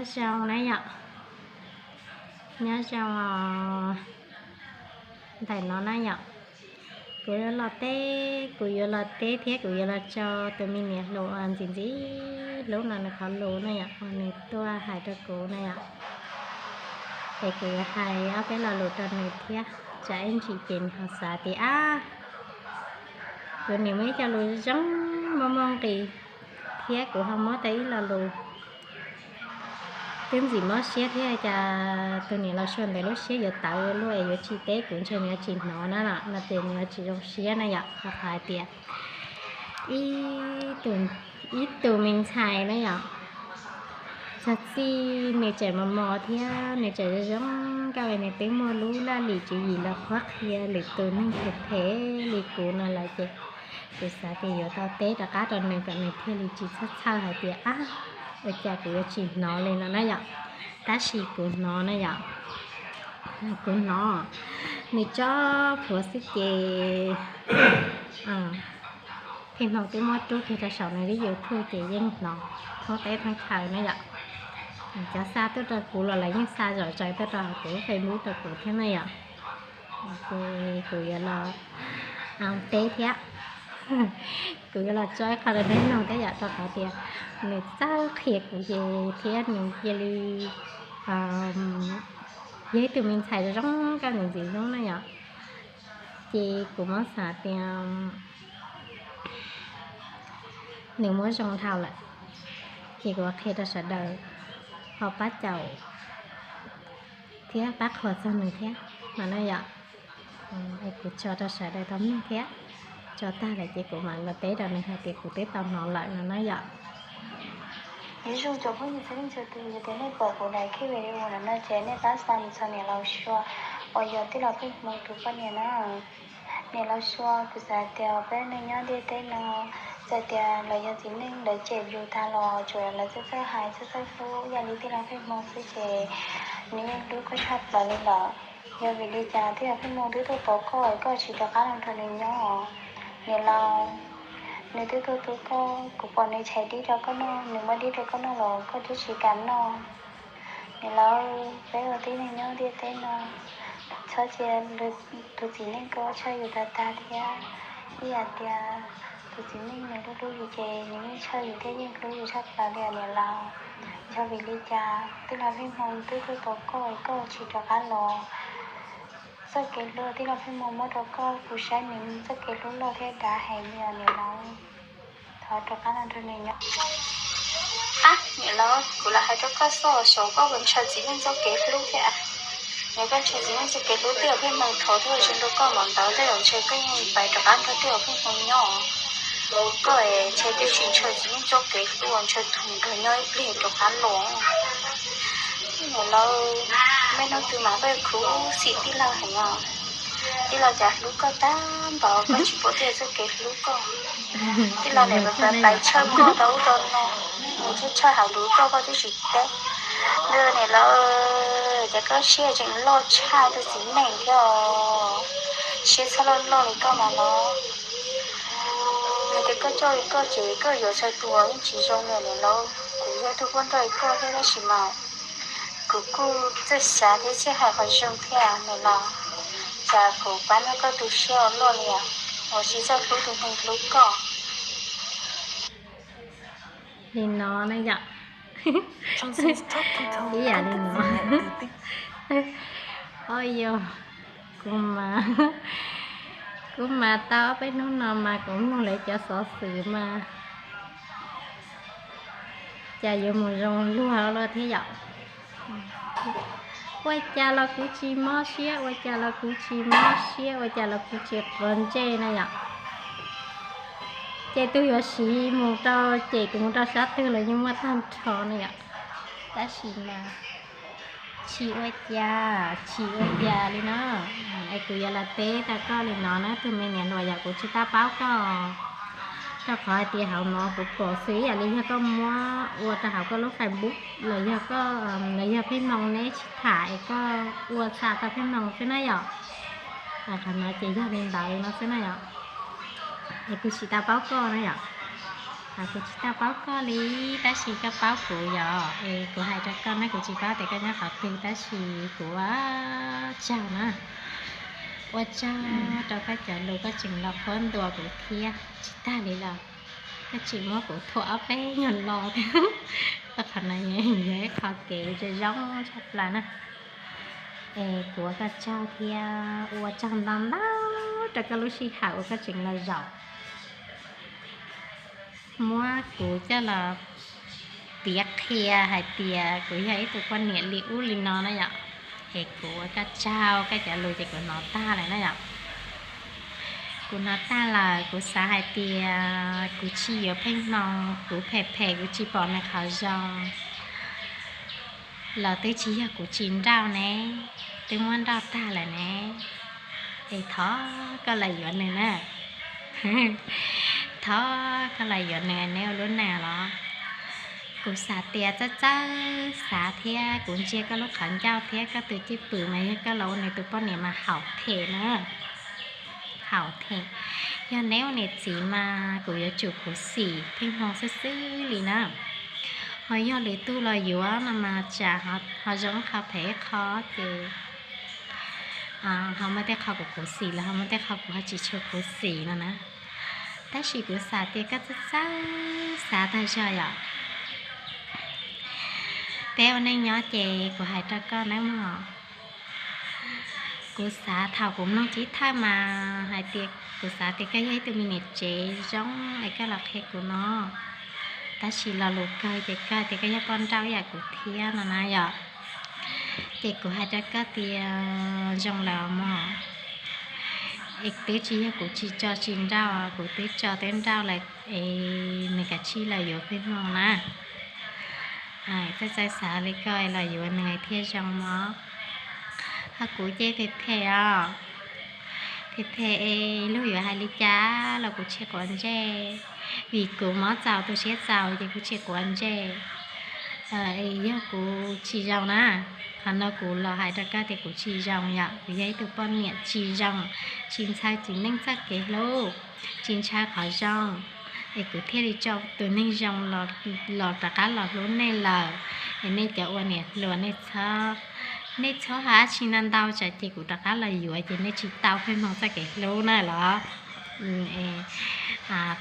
Nyob zoo na yom, nyob zoo os. Ntawm no na yom, kuv yuav los teb, kuv yuav los teb thiab kuv yuav los tso tus me niam hluas ntxim ntxim hlub no nws qhov lus na yom, uas nws tuaj hais rau kuv na yom. Es kuv yuav hais ob peb lo lus rau nws thiab, tsam ib ntsis ces nws ho xav tias ab, kuv niam muaj ib co lus zoo muaj muaj nqis, thiab kuv ho muab tau ib lo lus twb ntxim mob siab thiab, cas tus niam Los Sua ntawd lub siab yuav tawv luaj es yuav tsis teb kuv ntshe nws yuav tsis hnov na no, no ces nws yuav tsis zoo siab na yom. Rau qhov hais tias ib tus me ntxhais na yom, txog txij nws tseem mos mos thiab nws tseem zoo zoo nkauj, nws twb muaj lub laj lim tswv yim los qhuab qhia lwm tus neeg phem phem li kuv no lawm ces kuv xav tias yuav tau teb rov qab rau nws kom nws thiaj li tsis txhawj txhawj hais tias ab, ua cas kuv yuav tsis hnov li no na yom. Tab sis kuv hnov na yom, kuv hnov nws tso plhuav xwb ces thiaj hnov twb muab rub kiag rau saum nws lub YouTube ces yeej hnov thoob teb thoob chaw na yom. Cov xa tuaj rau kuv los lawv yeej xa zom zaws tuaj rau hauv kuv lub Facebook rau kuv thiab na yom. Ces kuv yuav los teb thiab, kuv yuav los tso ib qho rau nej mloog thiab yom, rau qhov tias nws txawj qhia kuv ces thiab nws cia li yog ib tug me ntxhais zoo zoo nkauj ntxim ntxim hlub na yom. Ces kuv muab xav tias nws muab zoo dhau lawm, ces kuv qhia rau sawv daws ho pab caum thiab pab qhuas txog nws thiab no na yom. Es kuv tso rau sawv daws tau mloog thiab, tso tag lawm ces kuv mam los teb rau nws hais tias kuv twb tau hnov lawm no na yom. Nyob zoo cov phooj ywg txhua leej txhua tus, yog tias nej pom kuv daim video no no ces nej pab xa mus txog niam Laus Sua uas yog tij laug Pheej Hmoo tus poj niam na. Niam Laus Sua, kuv xav tias peb neeg nyob ntiaj teb no, txawm tias lawv yog txiv neej lawv cem yus tag los tsuas yog lawv txawj txawj hais txawj txawj hlub ib yam li tij laug Pheej Hmoo xwb ces nws yeej hlub koj tshaj plaws li lawm. Yog vim li cas tij laug Pheej Hmoo twb tuaj tos koj es koj tsis rov qab los nrog nws nyob? Niam Laus, nws twb tuaj tu koj, kuv pom nws tshais dib rau koj noj, nws muab dib rau koj noj los koj twb tsis kam noj. Niam Laus, peb ua tib neeg nyob ntiaj teb no, txhob cia tus txiv neej ko tshawj yus tag tag thiab. Ib yam tias tus txiv neej nws hlub hlub yus ces nws yeej tshawj yus thiab yeej hlub yus tshaj plaws li os niam Laus. Yog vim li cas tij laug Pheej Hmoo twb tuaj tos koj es koj tsis rov qab los? Txoj kev hlub tij laug Pheej Hmoo muab rau koj, kuv saib nws txoj kev hlub loj thiab dav heev li os niam Laus. Thov rov qab los nrog nws nyob. Ab niam Laus, kuv lam hais rau koj xwb, saum koj puas ntshaw txiv neej txoj kev hlub thiab? Yog koj ntshaw tij laug Pheej Hmoo txoj kev hlub, tij laug Pheej Hmoo thov thiab zoo rau koj mam ntawd, tej zaum ntshe koj yeej pais rov qab nrog tij laug Pheej Hmoo nyob. Koj es ntshe twb tsis ntshaw txiv neej txoj kev hlub, ntshaw tus nrog nyob ib pliag rov qab los. Niam Laus, mej hnub twg mas koj yuav khuv xim tij laug heev os. Tij laug cas hlub koj tag npaum koj tsis pom tij laug txoj kev hlub koj. Tij laug niam pais pais tshawj koj rau ub rau no, nws tshawj tshawj hauv lus koj koj twb tsis teb. Niam Laus, cas koj siab tseem loj tshaj tus txiv neej thiab os. Siab txhob loj loj li koj mas los. Nws tias koj coj li koj ces koj yuav txhais tus yeej tsis zoo li niam Laus. Kuv yog tus poj nrauj li koj thiab tab sis mas kuv kuj txawj xav thiab txawj hais qhov zoo thiab niam Laus. Cas kuv pab nrog koj tu siab ua luaj li os, uas tsis txawj hlub tus neeg hlub koj. Li no na yom. Ib yam li no. Oj yog, kuv mas, kuv mas tau ob peb hnub no mas kuv mloog lawv cov xov xwm mas cas yuav mus zoo luag luaj thiab yom. Ua cas los kuv tsis mob siab, ua cas los kuv tsis mob siab, ua cas los kuv tsis quav ntsej na yom. Ces tus yuav siv mus rau, ces kuv mus rau sab twg los yeej muaj tag nrho na yom. Tab sis mas tsis ua cas, tsis ua cas li na. Es kuv yuav los teb rau koj li no na tus me niam hluas, yog kuv tsis tau paub koj, rau qhov hais tias hauv no kuv pom xwb ib yam li yog koj muab ua rau hauv koj lub Facebook los yog koj, los yog Pheej Hmoo neb sib tham es koj ua xa tau Pheej Hmoo xwb na yom. Qhov no ces yog li ntawd no xwb na yom. Es kuv tsis tau paub koj na yom. Kuv tsis tau paub koj li, tab sis koj paub kuv yom. Es kuv hais rau koj na, kuv tsis paub tias koj nyob qhov twg, tab sis kuv ua tsaug na, ua tsaug rau koj cov lus, koj tseem los qhuab ntuas kuv thiab. Tsis tag li los koj tseem muab kuv thuam ob peb nyuag lo thiab. Qhov no yog ib qho kev zoo zoo tshaj plaws na. Es kuv ua koj tsaug thiab, ua tsaug ntau ntau rau koj lub sij hawm uas koj tseem los zaum muab kuv coj los piav qhia hais tias kuv yog ib tug poj niam li ub li no na yom. Es kuv ua koj tsaug, koj cov lus ces kuv hnov tag lawm na yom. Kuv hnov tag lawm, kuv xav hais tias kuv tsis yuav pheej hmoo, kuv phem phem, kuv tsis pom nws qhov zoo los twb tsis yog kuv tsis nrauj ne, twb muab nrauj tag lawm ne. Es thov koj los yuav nws na. Thov koj los yuav nws, neb ua lub neej los. Kuv xav tias txawj txawj xav thiab kuv ntsia koj lub qhov ncauj thiab koj tus cwj pwm mas yog koj los ua nws tus poj niam mas haum them na. Haum them. Yog neb ua niam txiv mas kuv yuav tsum khuv xim pheej hmoo xwb xwb li na. Ho yog lwm tus los yuav no mas tsam ho zoo ib qho phem ib qho ces ho muaj tej qho kuv khuv xim los ho muaj tej qho kuv ho tsis tshua khuv xim no na. Tab sis kuv xav tias koj txawj txawj xav tag zog yom. Peb ua neej nyob ces kuv hais rau koj nawb mog, kuv xav thaum kuv mloog Tsib Thawj mas hais tias kuv xav tias koj yog ib tug me niam tsev zoo es koj los qhia kuv no. Tab sis lo lus kawg ces koj tias koj yog poj nrauj ib yam kuv thiab no na yom. Ces kuv hais rau koj tias zoo lawm mog. Es twb tsis yog kuv tsis tso tsis nrauj, kuv twb tso twb nrauj lawm es nws kav tsij los yuav pheej hmoo na. Txawj txawj xav li koj los yuav nws thiaj zoo mog. Ho kuv ces phem phem os. Phem phem es luag yuav hais li cas los kuv tsis quav ntsej, vim kuv mob txaus tu siab txaus ces kuv tsis quav ntsej. Yog kuv tsis zoo na, qhov no kuv los hais rau koj tias kuv tsis zoo yom, kuv yog ib tug poj niam tsis zoo, tsis ntshaw txiv neej txoj kev hlub, tsis ntshaw qhov zoo, es kuv thiaj li tso tus neeg zoo los rov qab los hlub nej lawm. Es nej cov ua niam hluas nej txhob, nej txhob hais dab tsi ntau ntau tsam ces kuv rov qab los yuav ces nej tsis tau pheej hmoo txoj kev hlub na los.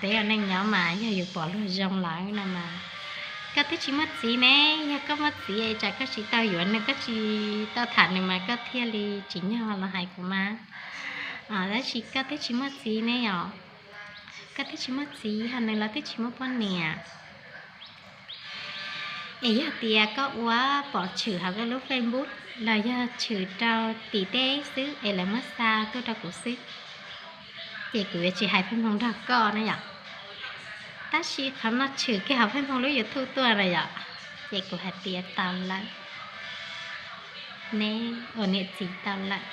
Peb ua neej nyob mas yog yus pom luag zoo lawm no mas. Koj twb tsis muaj txiv ne, yog koj muaj txiv es tsam koj tsis tau yuav nws, koj tsis tau tham nws mas koj thiaj li tsim nyog los hais kuv mas. Tab sis koj twb tsis muaj txiv ne yom. Koj twb tsis muaj txiv ho nws los twb tsis muaj poj niam. Es yog tias koj ua pom tshwm hauv koj lub Facebook los yog tshwm rau tim teb xwb es lawv muab xa tuaj rau kuv xwb, ces kuv yuav tsis hais pheej hmoo nrog koj na yom. Tab sis qhov no tshwm kiag hauv pheej hmoo lub YouTube tuaj na yom, ces kuv hais tias tau lawm. Neb ua niam txiv tau lawm.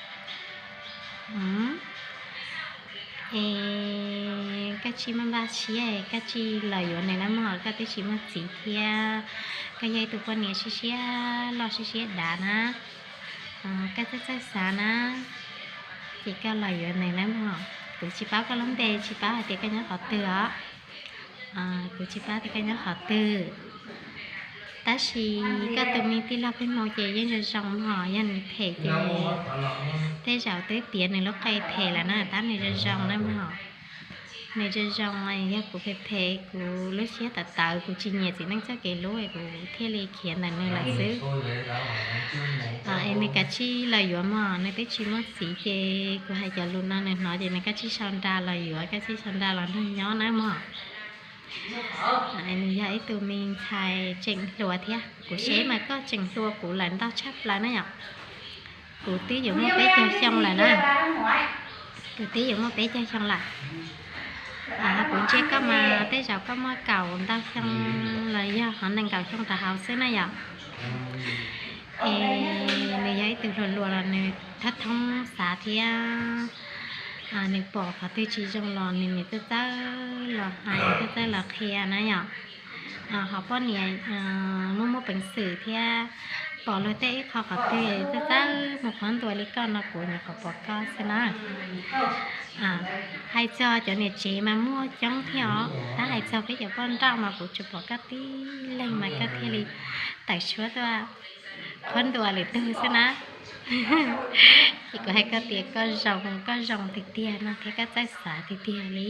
Es koj tsis muaj npaj siab, koj tsis los yuav nws na mog, koj twb tsis muaj txiv thiab. Koj yog ib tug poj niam siab siab loj siab siab dav na. Koj txawj txawj xav na, ces koj los yuav nws na mog. Kuv tsis paub koj lub npe, tsis paub hais tias koj nyob qhov twg os. Kuv tsis paub tias koj nyob qhov twg, tab sis koj tus me tij laug pheej hmoo ces yeej zoo zoo mog, yog nws phem ces tej zaum twb piav nws lub qe phem lawm na, tab nws zoo zoo na mog. Nws zoo zoo, yog kuv phem phem, kuv lub siab tawv tawv, kuv tsis nyiam txiv neej txoj kev hlub, kuv thiaj li khiav ntawm nws lawm xwb. Es nws kav tsij los yuav mog, nws twb tsis muaj txiv ces kuv hais cov lus no nws hnov ces nws kav tsij sau nra los yuav, kav tsij sau nra los nrog nyob na mog. Nws yog ib tug me ntxhais tseem hluas thiab, kuv seb mas koj tseem hluas kuv lawm ntau tshaj plaws na yom. Kuv twb yuav muaj peb caug xyoo lawm na. Kuv twb yuav muaj peb caug xyoo lawm. Kuv ntsia koj mas tej zaum koj muaj kaum ntau xyoo los yog qhov nees nkaum xyoo rau hauv xwb na yom. Es nws yog ib tug hluas hluas los nws thoob thoob xav thiab. Nws pom qhov twg tsis zoo los nws niam txawj txawj los hais, txawj txawj los qhia na yom. Ho poj niam muaj muaj peev xwm thiab, pom luag tej ib qho qhov twg txawj txawj mus qhov ntuas li koj no kuv nyuam qhuav pom koj xwb na. Hais txog cov niam tsev mas muaj coob thiab os, tab hais txog peb cov poj nrauj mas kuv tsuas pom koj tib leeg mas koj thiaj li tawm suab tuaj qhov ntuas lwm tug xwb na. Ces kuv hais koj tias koj zoo, koj zoo tiag tiag no thiab koj txawj xav tiag tiag li.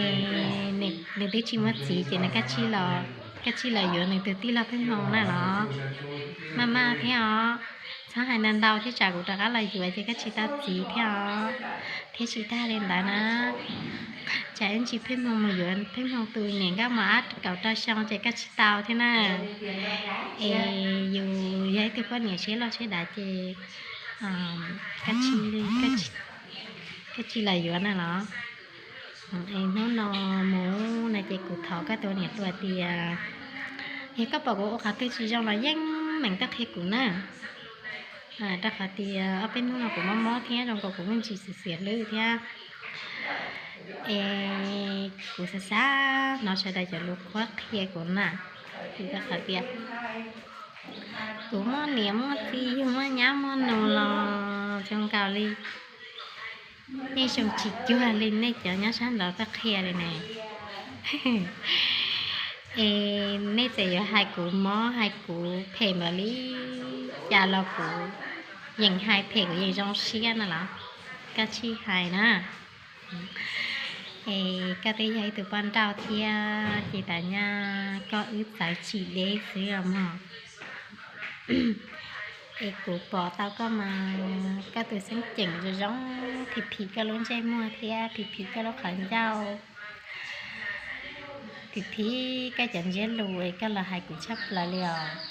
Es nws twb tsis muaj txiv ces nws, koj tsis los yuav nws tus tij laug Pheej Hmoo na los? Maj maj thiab os, txhob hais ntau ntau thiab tsam kuv rov qab los yuav ces koj tsis tau txiv thiab os. Thiab tsis tag li ntawd na, tsam ib ntsis Pheej Hmoo mus yuav Pheej Hmoo tus niam nkauj mos ab kaum rau xyoo ces koj tsis tau thiab na. Es yus yog ib tug poj niam siab loj siab dav ces koj tsis, koj tsis los yuav na los? Es hnub no mus no ces kuv thov koj tus niam hluas tias, yog koj pom kuv ua qhov twg tsis zoo los yeej meem tuaj qhia kuv na. Rau qhov tias ob peb hnub no kuv mob mob thiab zoo nkaus kuv me ntsis xiam xiam hlwb thiab. Es kuv xav xav hnov sawv daws cov lus qhuab qhia kuv na, vim rau qhov tias kuv muaj niam muaj txiv yug muaj nyab muaj nus los zoo nkaus li nej zoo tsis cuag li nej cov nyob sab nraud tuaj qhia li ne. Es nej txawm yuav hais kuv mob hais kuv phem npaum li cas los kuv yeej hais phem kuv yeej zoo siab no los? Koj tsis hais na. Es koj twb yog ib tug poj nrauj thiab ces tas nyaj koj wb txawv tsis deb xwb os mog. Es kuv pom tau koj mas koj tus xeeb ceem zoo zoo, phim phim koj lub ntsej muag thiab phim phim koj lub qhov ncauj, phim phim koj cov ntsiab lus es koj los hais kuv tshaj plaws li os.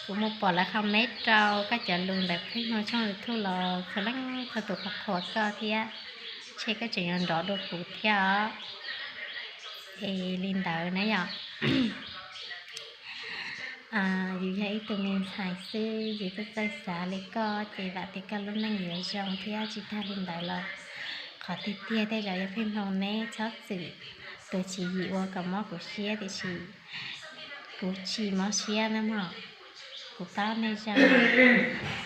Kuv mus pom lawv comment rau koj cov lus ntawm Pheej Hmoo tshooj YouTube los txhua leej txhua tus qhuas qhuas koj thiab, ntshe koj tseem yuav nrov dua kuv thiab os. Es li ntawd na yom. Yus yog ib tug me ntxhais xwb yus txawj txawj xav li koj ces vam tias koj lub neej yuav zoo thiab. Tsis tag li ntawd los qhov tiag tiag tej zaum yog Pheej Hmoo neb txhob txwm tus tswv yim ua kom mob kuv siab tiam sis kuv tsis mob siab na mog. Kuv paub nej zoo,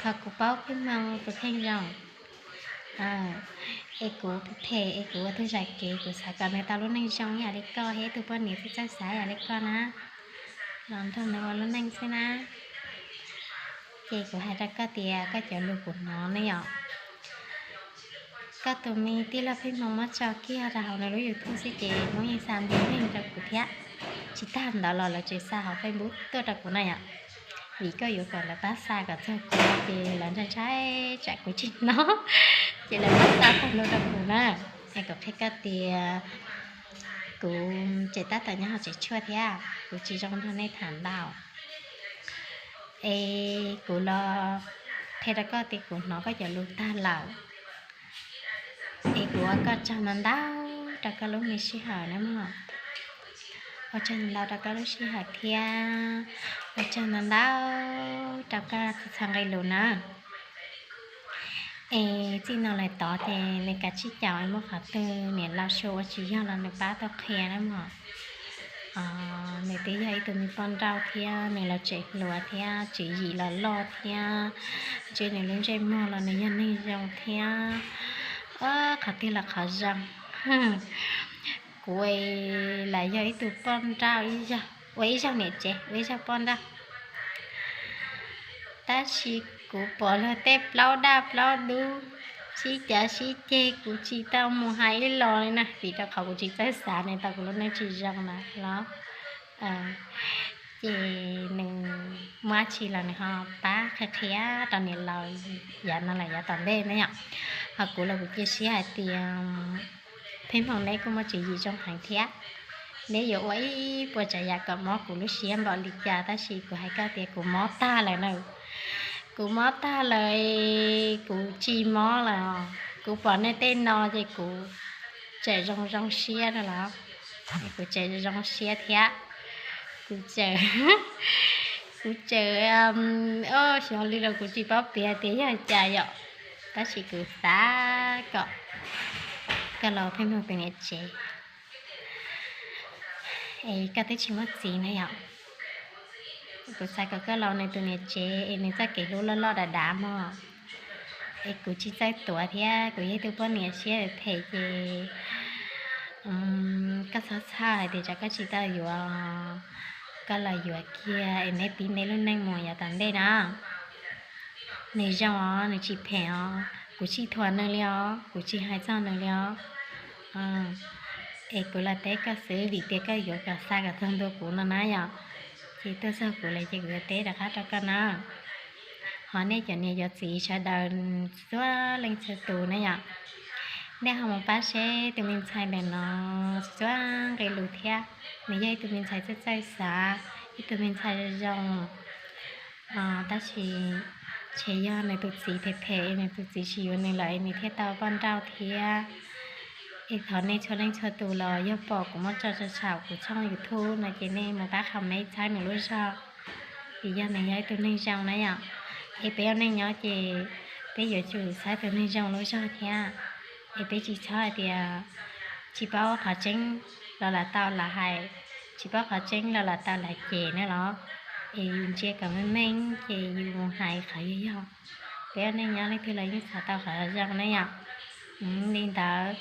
qhov kuv paub Pheej Hmoo tus kheej zoo. Es kuv phem es kuv ua tug zais kev kuv xav kom nws tau lub neej zoo ib yam li koj thiab ib tug poj niam txawj txawj xav ib yam li koj na, los nrog nws ua lub neej xwb na. Ces kuv hais rau koj tias koj cov lus kuv hnov ne yom, koj tus me tij laug Pheej Hmoo muab tso kiag rau hauv nws lub YouTube xwb ces muab yeej xa ntev neeg rau kuv thiab. Tsis tag ntawd los lawv tseem xa hauv Facebook tuaj rau kuv na yom. Vim koj yuav kom lawv pab xa kom txog kuv ces lawv ntshai ntshai tsam kuv tsis hnov, ces lawv pab xa tag nrho rau kuv na. Es kuv qhia koj tias kuv tseem tab tom nyob hauv tsev tshuaj thiab kuv tsis zoo nrog nej tham ntau. Es kuv los qhia rau koj tias kuv hnov koj cov lus tag lawm, es kuv ua koj tsaug ntau ntau rau koj lub me sij hawm na mog. Ua tsaug ntau ntau rau koj lub sij hawm thiab ua tsaug ntau ntau rau koj txhua nqe lus na. Es txij no lawm tod ces nws kav tsij caum es muaj qhov twg niam laus sua ua tsis yog los nws pab tuaj qhia na mog. Nws twb yog ib tug me poj nrauj thiab nws los tseem hluas thiab tswv yim los loj thiab, ntsia nws lub ntsej muag los nws yog neeg zoo thiab. Qhov twg los qhov zoo. Kuv lam yog ib tug poj nrauj ib zaug, ua ib zaug niam tsev ua ib zaug poj nrauj, tab sis kuv pom luag tej plaub daj plaub dub sib cav sib ceg kuv tsis tau mus hais ib los li na, vim rau qhov kuv tsis txawj xav nws tau kuv lub neej tsis zoo na los. Ces nws muaj dab tsi los nws ho pab qhia qhia rau niam laus yav no lawm yav tom ntej na yom. Ho kuv los kuv cia siab hais tias Pheej Hmoo neb kuj muaj tswv yim zoo heev thiab. Neb yuav ua ib puas tsav yam kom mob kuv lub siab npaum li cas tab sis kuv hais koj tias kuv mob tag lawm na. Kuv mob tag lawm, kuv tsis mob lawm. Kuv pom nej tej no ces kuv tseem zoo zoo siab no los, kuv tseem zoo siab thiab. Kuv tseem, kuv tseem, xyov li los kuv tsis paub piav tias yog cas yom, tab sis kuv xav kom koj los Pheej Hmoo tus niam tsev. Es koj twb tsis muaj txiv na yom. Kuv xav kom koj los nws tus niam tsev es nws txoj kev hlub loj loj dav dav mog. Es kuv tsis txawj tuav thiab kuv yog ib tug poj niam siab phem ces koj txhob txhawj hais tias tsam koj tsis tau yuav, koj los yuav kiag es neb pib neb lub neej mus yav tom ntej na. Nws zoo os, nws tsis phem os, kuv tsis thuam nws li os, kuv tsis hais txog nws li os. Es kuv los teb koj xwb vim tias koj yuav kom xa kom txog ntua kuv no na yom. Ces tuaj txog kuv lawm ces kuv yuav teb rov qab rau koj na. Ho nej cov niam cov txiv sawv daws txhua leej txhua tus na yom, nej ho mus pab seb tus me ntxhais ntawm no txhua nqe lus thiab, nws yog ib tug me ntxhais txawj txawj xav, ib tug me ntxhais zoo. Tab sis ntshe yog nws tus txiv phem phem, nws tus txiv tsis yuav nws lawm es nws thiaj tau poj nrauj thiab. Es thov nej txhua leej txhua tus los yog pom kuv muab tso tso saum kuv tshooj YouTube no ces nej mus pab comment txhawb nws lub zog. Vim yog nws yog ib tug neeg zoo na yom. Es peb ua neej nyob ces peb yuav tsum txhawb tus neeg zoo lub zog thiab. Es peb tsis txhob hais tias tsis paub qhov tseeb los lam tau lam hais, tsis paub qhov tseeb los lam tau lam cem na los. Es yus ntsia kom meej meej ces yus mus hais qhov yog yog. Peb ua neej nyob leej twg los yeej xav tau qhov zoo na yom. Li ntawd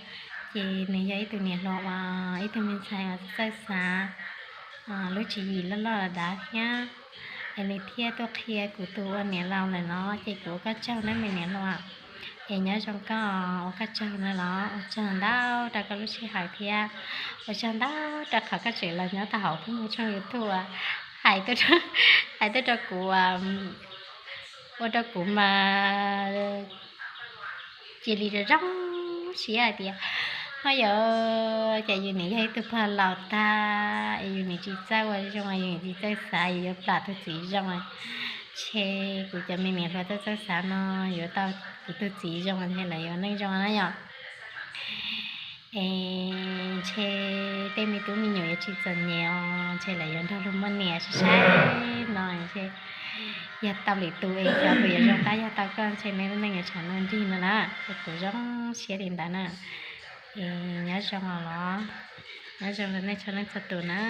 ces nws yog ib tug niam hluas uas ib tug me ntxhais uas txawj xav, lub tswv yim loj loj dav thiab. Es nws thiaj tuaj qhia kuv tus ua niam laus lawm no ces kuv ua koj tsaug na me niam hluas. Es nyob zoo koj, ua koj tsaug na los ua tsaug ntau rau koj lub sij hawm thiab ua tsaug ntau rau qhov koj tseem los nyob tau hauv peb mus tshooj YouTube hais tuaj rau kuv, ua rau kuv mas cia li zoo zoo siab hais tias ho yog ces yus nim yog ib tug pog laus tag es yus nim tsis txawj ua zoo, yus nim tsis txawj xav, yus yuav plam tus txiv zoo. Ntshe kuv cov me niam hluas txawj txawj xav no yuav tau kuv tus txiv zoo ntshe lawv yuav neej zoo na yom. Es ntshe tej me tub me nyuam yuav tsis txom nyem os, ntshe lawv yuav nrog luag muaj niam sai sai no ntshe. Yog tau lwm tus es xyov puas yuav zoo tab, yog tau koj ntshe me lub neej yuav tshav ntuj nrig no na. Es kuv zoo siab li ntawd na. Es nyob zoo os los, nyob zoo rau nej txhua leej txhua tus na.